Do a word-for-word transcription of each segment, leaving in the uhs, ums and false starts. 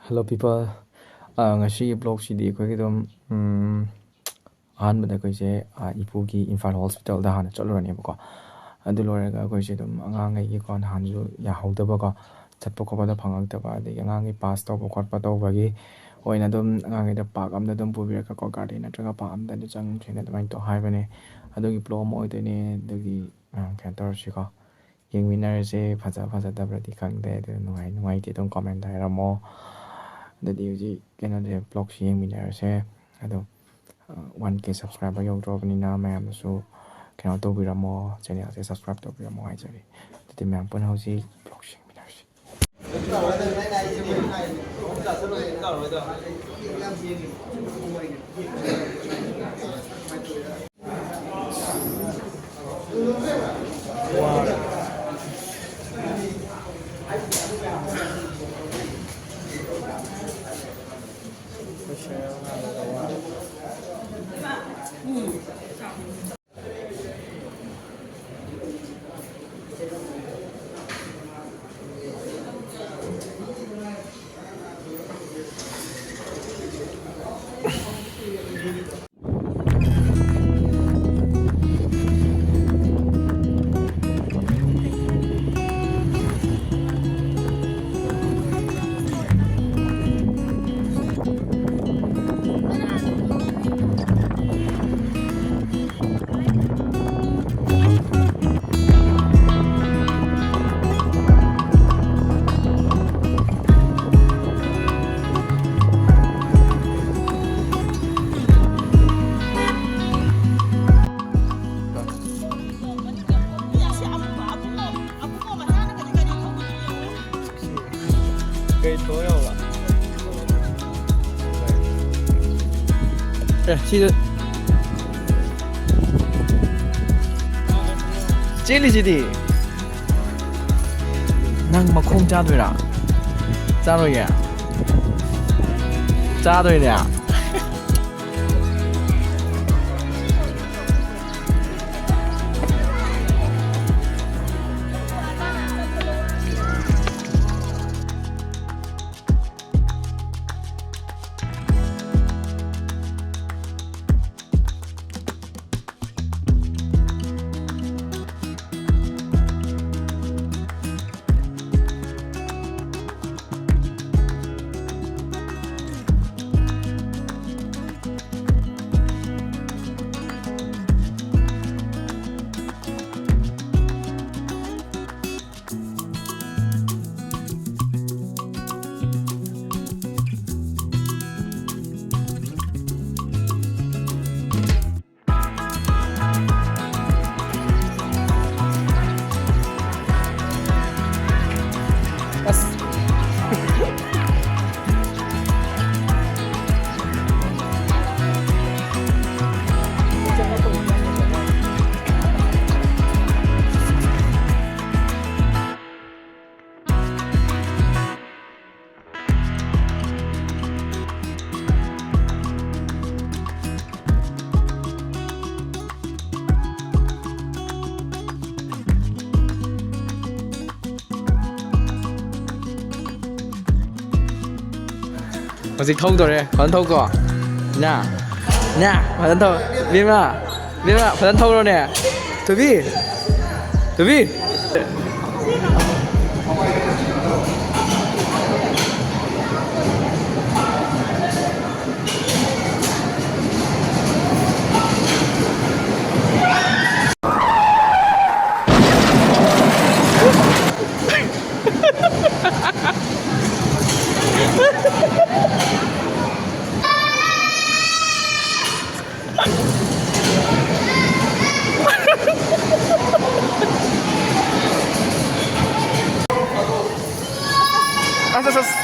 Hello people. ꯑ, ꯉꯁꯤꯒꯤ ꯕ꯭ꯂꯣꯒꯁꯤꯗꯤ ꯑꯩꯈꯣꯏꯒꯤ ꯑꯗꯨꯝ, ꯎꯝ, ꯑꯍꯥꯟꯕꯗ ꯑꯩꯈꯣꯏꯁꯦ, ꯑ, ꯏꯄꯨꯒꯤ ꯏꯝꯐꯥꯜ ꯍꯣꯁꯄꯤꯇꯥꯜꯗ ꯍꯥꯟꯅ ꯆꯠꯂꯨꯔꯅꯦꯕꯀꯣ꯫ ꯑꯗꯨ ꯂꯣꯏꯔꯒ ꯑꯩꯈꯣꯏꯁꯦ ꯑꯗꯨꯝ ꯑꯉꯥꯡꯈꯩꯒꯤꯀꯣ, ꯅꯍꯥꯟꯁꯨ ꯌꯥꯍꯧꯗꯕꯀꯣ, ꯆꯠꯄ ꯈꯣꯠꯄꯗ ꯐꯪꯉꯛꯇꯕ, ꯑꯗꯒꯤ ꯑꯉꯥꯡꯒꯤ ꯄꯥꯁ ꯇꯧꯕ ꯈꯣꯠꯄ ꯇꯧꯕꯒꯤ ꯑꯣꯏꯅ ꯑꯗꯨꯝ ꯑꯉꯥꯡꯈꯩꯗ ꯄꯥꯔꯛ ꯑꯝꯗ ꯑꯗꯨꯝ ꯄꯨꯕꯤꯔꯒꯀꯣ, ꯒꯥꯔꯗꯦꯟ ꯅꯠꯇ꯭ꯔꯒ ꯄꯥꯔꯛ ꯑꯝꯗ ꯑꯗꯨ ꯆꯪꯁꯦꯅ ꯑꯗꯨꯃꯥꯏꯅ ꯇꯧ ꯍꯥꯏꯕꯅꯦ꯫ ꯑꯗꯨꯒꯤ ꯕ꯭ꯂꯣꯒ ꯑꯃ ꯑꯣꯏꯗꯣꯏꯅꯦ꯫ ꯑꯗꯨꯒꯤ, ꯑ, ꯀꯩꯅꯣ ꯇꯧꯔꯁꯤꯀꯣ꯫ ꯌꯦꯡꯃꯤꯟꯅꯔꯁꯦ꯫ ꯐꯖ ꯐꯖꯗꯕ꯭ꯔꯗꯤ ꯈꯪꯗꯦ, ꯑꯗꯨ ꯅꯨꯡꯉꯥꯏ ꯅꯨꯡꯉꯥꯏꯇꯦ ꯑꯗꯨꯝ ꯀꯣꯃꯦꯟꯗ ꯍꯥꯏꯔꯝꯃꯣ꯫ ꯑꯗꯨꯗꯤ ꯍꯧꯖꯤꯛ ꯀꯩꯅꯣꯁꯦ, ꯕ꯭ꯂꯣꯒꯁꯤ ꯌꯦꯡꯃꯤꯟꯅꯔꯁꯦ꯫ ꯑꯗꯣ, ꯑ, ꯋꯥꯟ ꯀꯦ ꯁꯕꯁꯀ꯭ꯔꯥꯏꯕꯔ ꯌꯧꯗ꯭ꯔꯕꯅꯤꯅ ꯃꯌꯥꯝꯅꯁꯨ ꯀꯩꯅꯣ ꯇꯧꯕꯤꯔꯝꯃꯣ, ꯆꯦꯅꯦꯜꯁꯦ ꯁꯕꯁꯀ꯭ꯔꯥꯏꯕ ꯇꯧꯕꯤꯔꯝꯃꯣ ꯍꯥꯏꯖꯔꯤ꯫ ꯑꯗꯨꯗꯤ ꯃꯌꯥꯝ ꯄꯨꯟꯅ ꯍꯧꯖꯤꯛ ꯕ꯭ꯂꯣꯒꯁꯤ ꯌꯦꯡꯃꯤꯟꯅꯔꯁꯤ꯫ ꯀꯩ ꯇꯧ ꯌꯥꯎꯕ? ꯑꯦ, ꯁꯤꯗ ꯆꯦꯜꯂꯤꯁꯤꯗꯤ꯫ ꯅꯪ ꯃꯈꯣꯡ ꯆꯥꯗꯣꯏꯔꯥ? ꯆꯥꯔꯣꯏꯌꯦ? ꯆꯥꯗꯣꯏꯅꯦ꯫ ꯍꯧꯖꯤꯛ ꯊꯧꯗꯣꯔꯦ꯫ ꯐꯖꯅ ꯊꯧꯀꯣ꯫ ꯅꯥ꯫ ꯅꯥ꯫ ꯐꯖꯅ ꯊꯧ꯫ ꯕꯦꯝꯃ꯫ ꯕꯦꯝꯃ, ꯐꯖꯅ ꯊꯧꯔꯣꯅꯦ꯫ ꯊꯣꯏꯕꯤ꯫ ꯊꯣꯏꯕꯤ꯫ ꯑꯁ, ꯑꯁ, ꯑꯁ꯫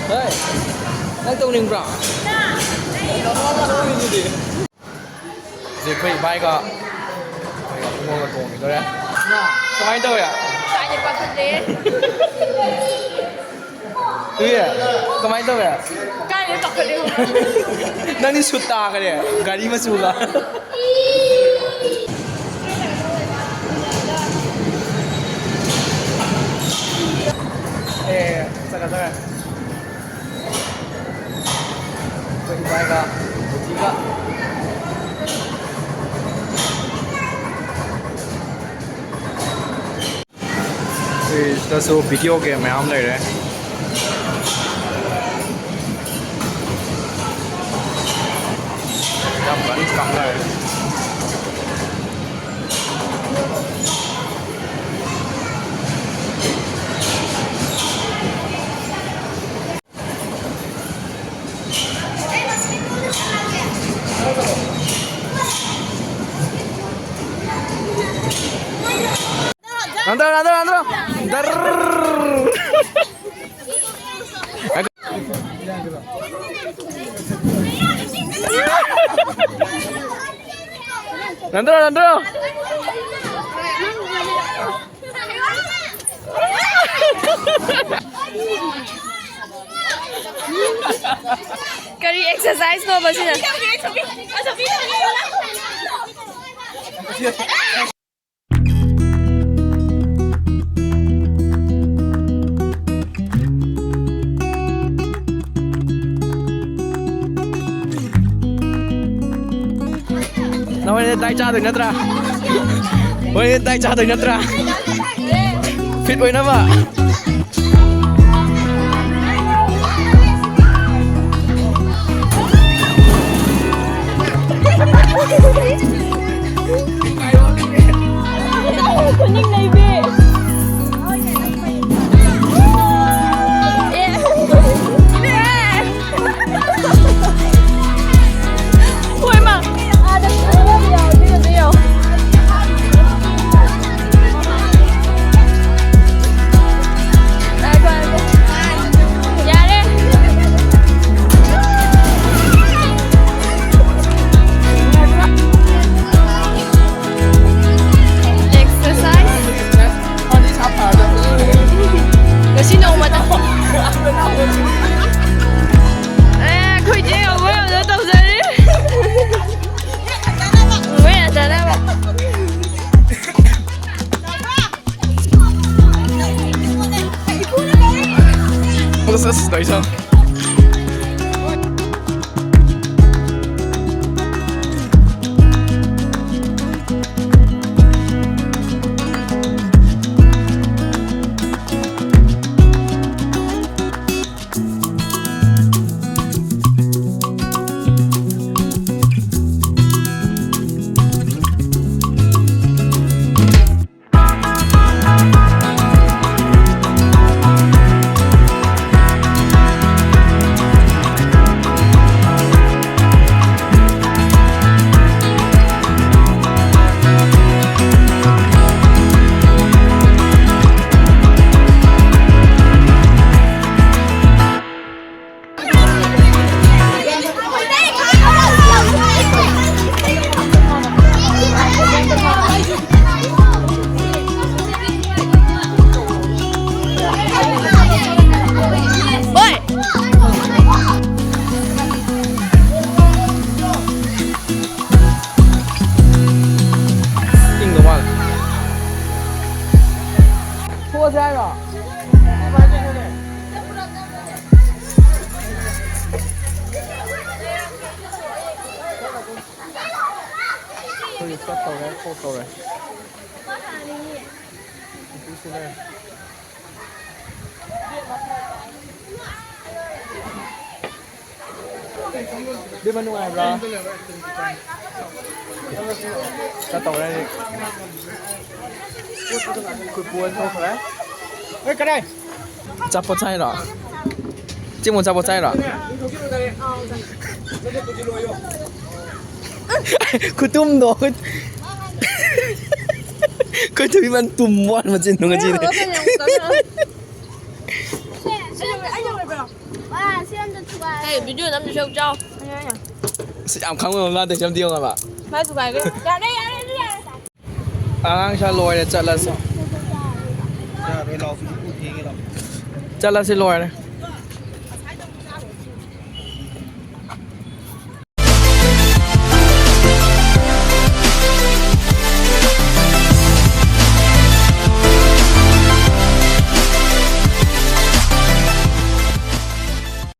ꯍꯣꯏ, ꯅꯪ ꯇꯧꯅꯤꯡꯕ꯭ꯔꯣ? ꯇꯧꯔꯤꯗꯨꯗꯤ꯫ ꯍꯧꯖꯤꯛ ꯑꯩꯈꯣꯏ ꯏꯕꯥꯏꯒ ꯑꯩꯈꯣꯏꯒ ꯈꯣꯡꯎꯞꯒ ꯇꯣꯡꯈꯤꯗꯣꯔꯦ꯫ ꯀꯃꯥꯏꯅ ꯇꯧꯋꯦ? ꯀꯥꯏꯗꯩ ꯄꯥꯈꯠꯂꯦ꯫ ꯇꯨꯏꯌꯦ, ꯀꯃꯥꯏꯅ ꯇꯧꯋꯦ? ꯀꯥꯏꯗꯩ ꯄꯥꯈꯠꯂꯦ? ꯅꯪꯗꯤ ꯁꯨꯠ ꯇꯥꯈꯔꯦ ꯒꯥꯔꯤ ꯃꯆꯨꯒ꯫ ꯑꯦ, ꯆꯠꯂꯦ, ꯆꯠꯂꯦ꯫ ꯑꯩꯈꯣꯏ ꯏꯕꯥꯏꯒ ꯕꯨꯙꯤꯒ꯫ ꯑꯩꯈꯣꯏ ꯁꯤꯗꯁꯨ video game ꯃꯌꯥꯝ ꯂꯩꯔꯦ꯫ ꯌꯥꯝ ꯀꯟꯅ ꯀꯥꯞꯅꯔꯦ꯫ ꯅꯟꯗ꯭ꯔꯣ, ꯅꯟꯗ꯭ꯔꯣ, ꯅꯟꯗ꯭ꯔꯣ꯫ ꯗꯔ꯫ ꯅꯟꯗ꯭ꯔꯣ, ꯅꯟꯗ꯭ꯔꯣ꯫ ꯀꯔꯤ exercise ꯅꯣꯕ ꯁꯤꯅ? ꯅꯈꯣꯏꯅ ꯗꯥꯏ ꯆꯥꯗꯣꯏ ꯅꯠꯇ꯭ꯔꯥ? ꯍꯣꯏ, ꯗꯥꯏ ꯆꯥꯗꯣꯏ ꯅꯠꯇ꯭ꯔꯥ? Fit ꯑꯣꯏꯅꯕ꯫ ꯈꯨꯅꯤꯡ ꯂꯩꯕꯤ꯫ ꯍꯣꯏ, ꯃꯥ꯫ ꯑꯥꯗ ꯌꯥꯎ, ꯑꯗꯨ ꯌꯥꯎ꯫ ꯉꯥꯏꯈꯣ, ꯉꯥꯏꯈꯣ꯫ ꯌꯥꯔꯦ꯫ Exercise꯫ ꯉꯁꯤ ꯅꯣꯡꯃꯗ꯫ ꯑꯦ, ꯑꯩꯈꯣꯏ ꯆꯦ ꯑꯃꯨꯛ ꯑꯃꯨꯛ ꯇꯧꯖꯔꯤ꯫ ꯑꯃꯨꯛ ꯌꯥꯟꯊꯅꯕ꯫ ꯑꯁ, ꯑꯁ, ꯇꯧꯏꯁꯣ꯫ ꯆꯠꯇꯧꯔꯦ, ꯊꯣꯛꯇꯧꯔꯦ꯫ ꯅꯨꯄꯤꯁꯨ ꯂꯩꯔꯦ꯫ ꯏꯕꯦꯝꯃ, ꯅꯨꯡꯉꯥꯏꯕ꯭ꯔꯥ? ꯆꯠꯇꯧꯔꯦ ꯍꯧꯖꯤꯛ꯫ ꯈꯨꯠꯄꯨ ꯑꯣꯟꯊꯣꯛꯈ꯭ꯔꯦ꯫ ꯑꯦ, ꯀꯗꯥꯏ? ꯑꯆꯥꯄꯣꯠ ꯆꯥꯏꯔꯣ? ꯆꯦꯃꯣ, ꯑꯆꯥꯄꯣꯠ ꯆꯥꯏꯔꯣ? ꯈꯨꯇꯨꯝꯗꯣ꯫ ꯈꯨꯇꯨꯝ ꯏꯃꯥꯟ ꯇꯨꯝꯕ ꯋꯥꯅꯤ ꯃꯆꯤꯟꯗꯣ ꯉꯁꯤꯗꯤ꯫ ꯍꯦ, video ꯅꯝꯗꯣꯏ ꯁꯔꯨꯛ ꯆꯥꯎ꯫ ꯑꯁ, ꯌꯥꯝ ꯈꯪꯕ ꯃꯥꯜꯂꯦ, ꯁꯤ ꯑꯝꯇ ꯌꯦꯡꯉꯣꯕ꯫ ꯃꯥꯏ ꯊꯨꯒꯥꯏꯈ꯭ꯔꯦ꯫ ꯌꯥꯔꯦ, ꯌꯥꯔꯦ, ꯑꯗꯨ ꯌꯥꯔꯦ꯫ ꯑꯉꯥꯡ ꯁꯥ ꯂꯣꯏꯔꯦ, ꯆꯠꯂꯁꯤ꯫ ꯆꯠꯂꯁꯤ, ꯂꯣꯏꯔꯦ꯫